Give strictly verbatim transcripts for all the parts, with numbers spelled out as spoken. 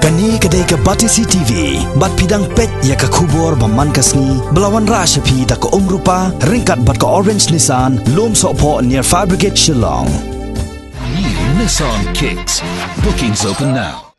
Kane ka dei ka Batesi T V, bad phi dang peit ïa ka khubor ba man ka sngi, ba la wanrah sha phi da ka Umrupa, ryngkat bad ka Orange Nissan, Lumsohphoh near Fire Brigade Shillong. New Nissan Kicks. Bookings open now.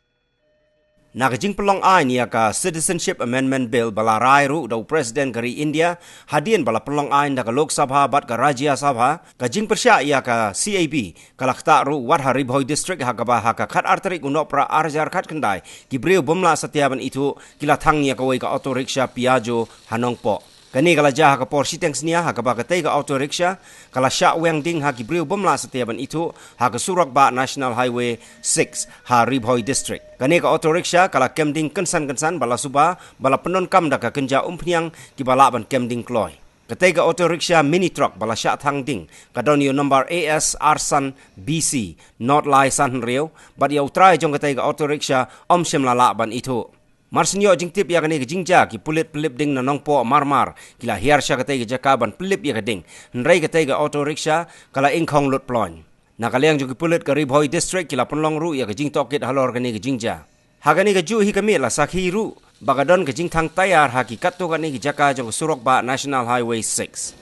Na ka jingpynlong aiñ ïa ka Citizenship Amendment Bill ba la rai ruh da u President ka ri India, hadien ba la pynlong aiñ da ka Lok Sabha bad ka Rajya Sabha, ka jingpyrshah ïa ka C A B, ka la ktah ruh wat ha Ri Bhoi District ha kaba ha ka khat ar tarik u Nohprah ar hajar khat khyndai, ki briew bym lah satia ban ithuh, ki la thang ïa kawei ka auto rickshaw Piaggio ha Nongpoh. Kane ka la jia ha ka por shiteng snia ha kaba katei ka auto rickshaw, ka la shah weng ding ha ki briew bym lah satia ban ithuh, ha ka surok bah National Highway six ha Ri Bhoi District. Kane ka auto rickshaw, ka la kem ding kynsan kynsan ba la suba, ba la pyndonkam da ka kynja umphniang kiba lah ban kem ding kloi. Katei ka auto rickshaw mini truck ba la shah thang ding, ka don ïa u number A S ar san B C, nod lai san hynriew, bad ïa u trai jong katei ka auto rickshaw ym shym la lah ban ithuh. Mar shu ïoh jingtip ïa kane ka jingjia, ki pulit pynlip ding na Nongpoh mar mar, ki la hiar sha katei ka jaka ban pynlip ïa ka ding, hynrei katei ka auto rickshaw, ka la ingkhong lut ploiñ. Na ka liang jong ki pulit ka Ri Bhoi District ki la pynlong ruh ïa ka jingtohkit halor kane ka jingjia. Ha kane kajuh hi ka miet la sakhi ruh, ba ka don ka jingthang taiar ha ki katto katne ki jaka jong ka surok bah National Highway six.